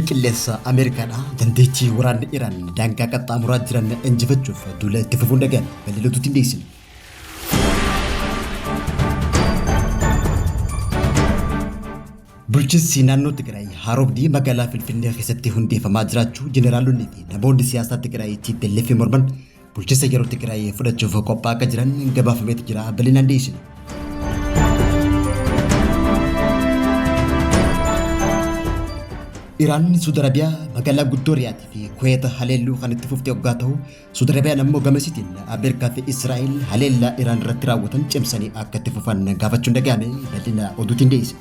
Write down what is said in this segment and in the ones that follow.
Qilleensa Ameerikaadhaa dandeettii waraanni Iraan daangaa qaxxaamuraa jiran injifachuuf duula itti fufuun dhaga'ame. Bal'ina oduutiin dhiyeessina. Bulchiinsi naannoo Tigraay haaromni magaalaa Finfinnee keessatti hundeeffamaa jiraachuu jeneraalonni fi namoonni siyaasaa Tigraay TPLF morman bulchiinsa yeroo Tigraay fudhachuuf qophaa'aa akka jiran gabaafameetu jira. Bal'inaan dhiyeessina. Iraan Suudi Arabiyaa magaalaa guddoo Riyaadii fi Kuweet haleelluu kan itti fufte hoggaa ta'u, Suudi Arabiyaan ammoo gamasiitiin Ameerikaa fi Israa'el haleellaa Iraan irratti raawwatan cimsanii akka itti fufan gaafachuun dhaga'ame. Bal'ina oduutiin dhiyeesse.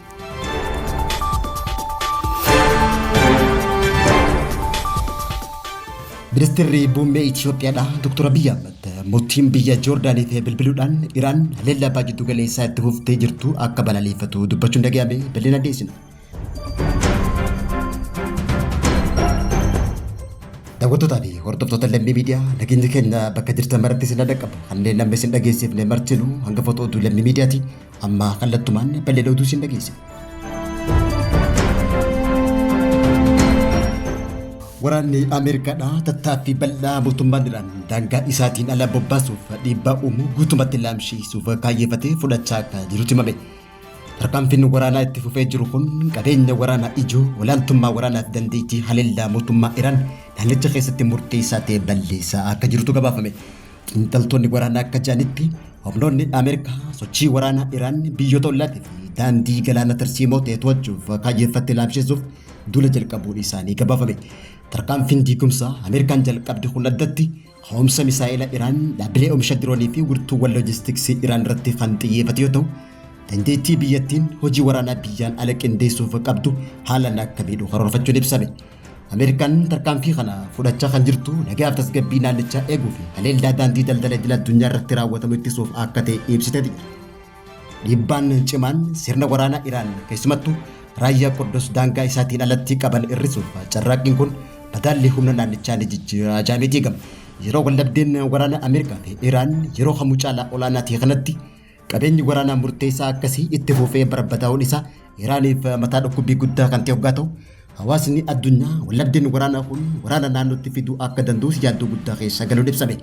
Ministeerri Muummee Itoophiyaadha Dr. Abiyyi Ahmad mootiin biyya Joordaaniif bilbiluudhaan Iraan haleellaa baha jiddu galeessaa itti fuftee jirtu akka balaleeffatu dubbachuun dhaga'ame. Bal'ina dhiyeessina. Daawwattootaa fi hordoftoota Lammii Miidiyaa, nageenyi keenya bakka jirtan maratti isin dhaqqabu. Kanneen namni isin dhageessifne martinuu hangafoota oduu Lammii Miidiyaati. Amma kallattumaan bal'ina oduu isin dhageessifna. Waraanni Ameerikaadhaa tattaaffii bal'aa mootummaan Iraan daangaa isaatiin ala bobbaasuuf dhiibbaa uumuu guutumatti laamsheessuuf kaayyeeffatee fudhachaa akka jirutu himame. Tarkaanfiin waraanaa itti fufee jiru kun qabeenya waraanaa ijoo olaantummaa waraanaaf dandeettii haleellaa mootummaa Iraan naannicha keessatti murteessaa ta'e balleessaa akka jirutu gabaafame. Xiinxaltoonni waraanaa akka jedhanitti, humnoonni Ameerikaa sochii waraanaa Iraan biyyoota ollaatii fi daandii galaana tarsiimoo ta'e to'achuuf kaayyeeffatte laamsheessuuf duula jalqabuun isaanii gabaafame. Tarkaanfiin diigumsaa Ameerikaan jalqabde kun addatti ka'umsa misaa'ela Iraan, dhaabbilee oomisha diroonii fi wirtuuwwan loojistiksii Iraan irratti kan xiyyeeffate yoo ta'u, dandeettii biyyattiin hojii waraanaa biyyaan ala qindeessuuf qabdu haalaan akka miidhu karoorfachuun ibsame. Ameerikaan tarkaanfii kana fudhachaa kan jirtu nagaaf tasgabbii naannichaa eeguu fi haleellaa daandii daldala idil addunyaa irratti raawwatamu ittisuuf akka ta'e ibsiteeti jirti. Dhiibbaan cimaan sirna waraanaa Iraan keessumattuu raayyaa Qudus daangaa isaatiin alatti qaban hir'isuuf carraaqqiin kun madaallii humna naannichaa ni jijjiira jedhameeti eegama. Yeroo waldhabdeen waraana Ameerikaa fi Iraan yeroo kamuu caalaa olaanaa ta'e kanatti, Qabeenyi waraanaa murteessaa akkasii itti fufee barbadaa'uun isaa Iraaniif mataa dhukkubbii guddaa kan ta'e hoggaa ta'u, hawaasni addunyaa waldhabdeen waraanaa kun waraana naannootti fiduu akka danda'us yaaddoo guddaa keessa galuun ibsame.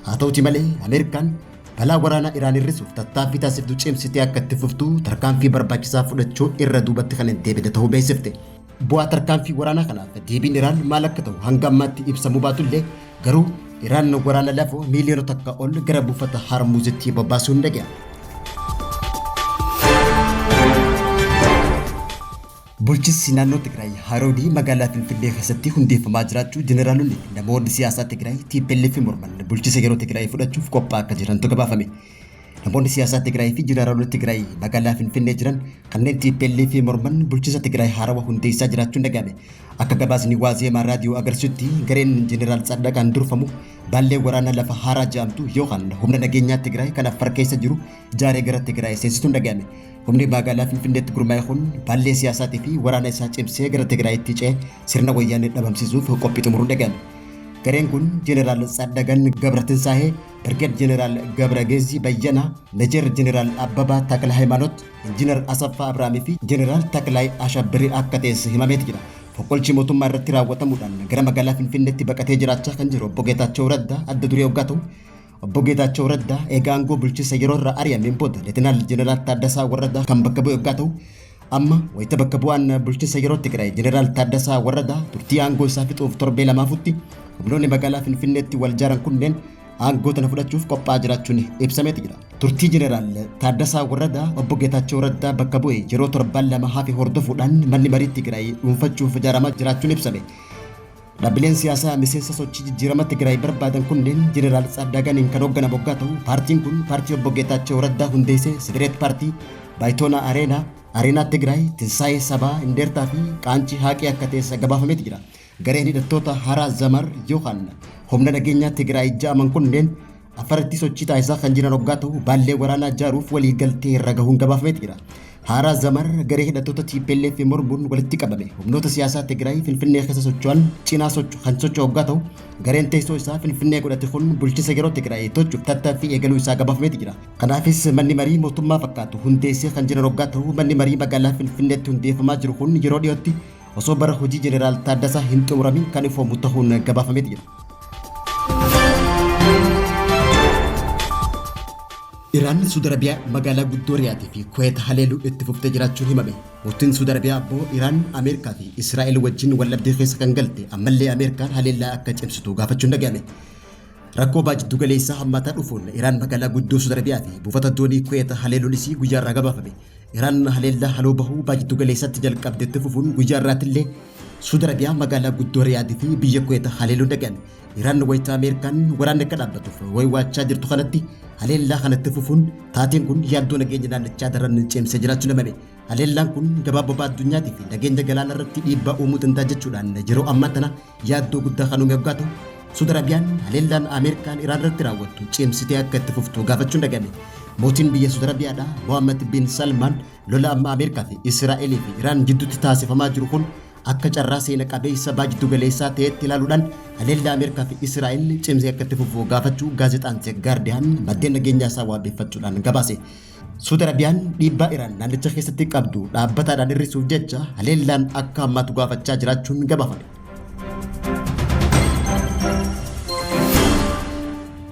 Haa ta'uti malee, Ameerikaan balaa waraanaa Iraan hir'isuuf tattaaffii taasiftu cimsitee akka itti fuftu tarkaanfii barbaachisaa fudhachuu irra duubatti kan hin deebine ta'uu beeksifte. Bu'aa tarkaanfii waraanaa kanaaf deebiin Iraan maal akka ta'u hanga ammaatti ibsamuu baatullee, garuu Iraan waraana lafoo miiliyoona takka ol gara buufata Harmuuzitti bobbaasuun dhaga'ame. Bulchinsi naannoo Tigraay Haroodii magaalaa Finfinnee keessatti hundeeffamaa jiraachuu jeneraalonni fi namoonni siyaasaa Tigraay TPLF morman bulchiinsa yeroo Tigraay fudhachuuf qophaa'aa akka jirantu gabaafame. Namoonni siyaasaa Tigraay fi jeneraalonni Tigraay magaalaa Finfinnee jiran kanneen TPLF morman bulchiinsa Tigraay haarawa hundeessaa jiraachuun dhaga'ame. Akka gabaasni Waazeemaa Raadiyoo agarsiisutti, gareen Jeneraal Tsaddaqaan durfamu baallee waraana lafa haaraa jedhamtu yookaan humna nageenyaa Tigraay kan Affar keessa jiru jaaree gara Tigraay seensisuun dhaga'ame. Humni maagaalaa Finfinneetti gurmaa'e kun baallee siyaasaatii fi waraana isaa cimsee gara Tigraayitti ce'ee sirna Wayyaanee dhabamsiisuuf qophii xumuruun dhaga'ame. Gareen kun Jeneraal Tsaddagan Gabratinsaahee, Birgeed Jeneraal Gabrageezii Bayyanaa, Mejeer Jeneraal Abbabaa Taklahaymaanot, Injiinar Asaffaa Abrahaamii fi Jeneraal Taklaay Ashabbiree akka ta'es himameeti jira. Fonqolchi mootummaa irratti raawwatamuudhaan gara magaalaa Finfinneetti baqatee jiraachaa kan jiru Obbo Geetaachoo Raddaa adda duree hoggaa ta'u, Obbo Geetaachoo Raddaa eega aangoo bulchiinsa yeroo irraa ari'ameen booda Leetenaal Jeneraal Taaddasaa Warradaa kan bakka bu'e hoggaa ta'u, amma wayita bakka bu'aan bulchiinsa yeroo Tigraay Jeneraal Taaddasaa Warradaa turtii aangoo isaa fixuuf torbee lamaafutti, humnoonni magaalaa Finfinneetti wal jaaran kunneen aangoo tana fudhachuuf qophaa'aa jiraachuun ibsameeti jira. Turtii Jeneraal Taaddasaa Warradaa Obbo Geetaachoo Raddaa bakka bu'e yeroo torbaan lama hafe hordofuudhaan manni marii Tigraay dhuunfachuuf ijaaramaa jiraachuun ibsame. Dhaabbileen siyaasaa miseensa sochii jijjiirama Tigraay barbaadan kunneen Jeneraal Tsaddaaganiin kan hoogganamu hoggaa ta'u, paartiin kun paartii Obbo Geetaachoo Raddaa hundeesse Sibireet Paartii, Baayitoonaa Areenaa, Areenaa Tigraay, Tinsaa'ee Sabaa Indeertaa fi Qaancii Haaqii akka ta'es gabaafameeti jira. Gareen hidhattoota Haraa Zamar yookaan humna nageenyaa Tigraay ja'aman kunneen Afaritti sochii taasisaa kan jiran hoggaa ta'u, baallee waraanaa ijaaruuf walii galtee irra gahuun gabaafameeti jira. Haaraa Zamar garee hidhattoota TPLF mormuun walitti qabame humnoota siyaasaa Tigraay Finfinnee keessa socho'an cinaa kan socho'u hoggaa ta'u, gareen teessoo isaa Finfinnee godhate kun bulchiinsa yeroo Tigraay to'achuuf tattaaffii eegaluu isaa gabaafameeti jira. Kanaafis manni marii mootummaa fakkaatu hundeessee kan jiran hoggaa ta'u, manni marii magaalaa Finfinneetti hundeeffamaa jiru kun yeroo dhiyootti osoo bara hojii Jeneraal Taaddasaa hin xumuramin kan ifoomu tahuun gabaafameeti jira. Iraan Suudi Arabiyaa magaalaa guddoo Riyaadii fi Kuweet haleeluu itti fuftee jiraachuun himame. Mootiin Suudi Arabiyaa ammoo Iraan Ameerikaa fi Israa'el wajjin waldhabdee keessa kan galte ammallee Ameerikaan haleellaa akka cimsitu gaafachuun dhaga'ame. Rakkoo baha jiddu galeessaa hammaataa dhufuun Iraan magaalaa guddoo Suudi Arabiyaa fi buufata doonii Kuweet haleeluun isii guyyaa irraa gabaafame. Iraan haleellaa haloo bahuu baha jiddu galeessatti jalqabde itti fufuun guyyaa irraatillee Suudi Arabiyaa magaalaa guddoo Riyaadii fi biyya Kuweet haleeluun dhaga'ame. Iraan wayita Ameerikaan waraanni akka dhaabbatuuf waywaachaa jirtu kanatti haleellaa kanatti fufuun taateen kun yaaddoo nageenya naannichaa daran cimsee jiraachuun himame. Haleellaan kun gabaa boba'aa addunyaatii fi nageenya galaana irratti dhiibbaa uumuu danda'a jechuudhaan yeroo ammaa tana yaaddoo guddaa kan uume yoggaa ta'u, Suudi Arabiyaan haleellaan Ameerikaan Iraan irratti raawwattu cimsitee akka itti fuftu gaafachuun dhaga'ame. Mootiin biyya Suudi Arabiyaadhaa Mohammad bin Salmaan lola amma Ameerikaa fi Israa'elii fi Iraan jidduutti taasifamaa jiru kun akka carraa seena qabeessa baha jiddu galeessaa ta'etti ilaaluudhaan haleellaa Ameerikaa fi Israa'el cimsee akka itti fufu gaafachuu gaazexaan The Guardian maddeen nageenyaa isaa wabeeffachuudhaan gabaase. Suudi Arabiyaan dhiibbaa Iraan naannicha keessatti qabdu dhaabbataadhaan hir'isuuf jecha haleellaan akka hammaatu gaafachaa jiraachuun gabaafame.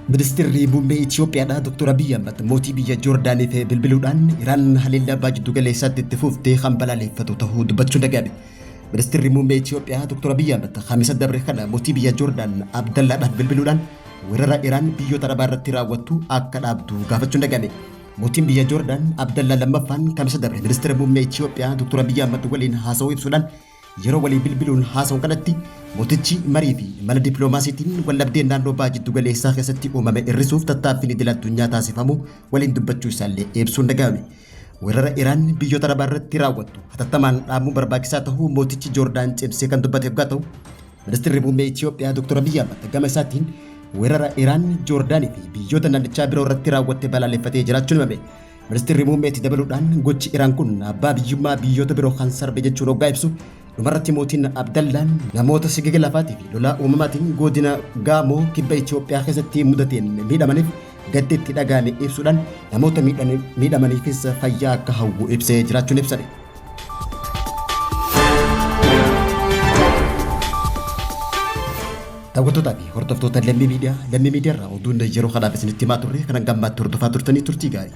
Ministirri Muummee Itoophiyaadhaa Dr. Abiyyi Ahmad mootii biyya Joordaaniif bilbiluudhaan Iraan haleellaa baha jiddu galeessaatti itti fuftee kan balaaleffatu ta'uu dubbachuun dhaga'ame. Ministirri Muummee Itoophiyaa Dr. Abiyyi Ahmad Kamisa dabre kana mootii biyya Joordaan Abdallaadhaaf bilbiluudhaan weerara Iraan biyyoota Arabaa irratti raawwattu akka dhaabdu gaafachuun dhaga'ame. Mootiin biyya Joordaan Abdallaa lammaffaan Kamisa dabre Ministira Muummee Itoophiyaa Dr. Abiyyi Ahmad waliin haasa'uu ibsuudhaan yeroo walii bilbiluun haasa'u kanatti mootichi marii fi mala dippiloomaasiitiin waldhabdeen naannoo baha jiddu galeessaa keessatti uumame hir'isuuf tattaaffiin idil addunyaa taasifamu waliin dubbachuu isaallee ibsuun dhaga'ame. Weerara Iraan biyyoota Arabaa irratti raawwattu hatattamaan dhaabuu barbaachisaa ta'uu mootichi Joordaan cimsee kan dubbate yoggaa ta'u, Ministirri Muummee Itoophiyaa Dr. Abiyyi Ahmad gama isaatiin weerara Iraan Joordaanii fi biyyoota naannichaa biroo irratti raawwatte balaaleffatee jiraachuun himame. Ministirri Muummeetti dabaluudhaan gochi Iraan kun abbaa biyyummaa biyyoota biroo kan sarbe jechuun hoggaa ibsu, dhumarratti mootiin Abdallaan namoota sigiga lafaatii fi lolaa uumamaatiin godina Gaamoo kibba Itoophiyaa keessatti mudateen miidhamaniif gadda itti dhaga'ame ibsuudhaan namoota miidhamaniifis fayyaa akka hawwu ibsee jiraachuun ibsame. Daawwattootaa fi hordoftoota Lammii Miidiyaa, Lammii Miidiyaa irraa oduun yeroo kanaaf isinitti himaa turre kan hanga ammaatti hordofaa turtanii turtii gaarii.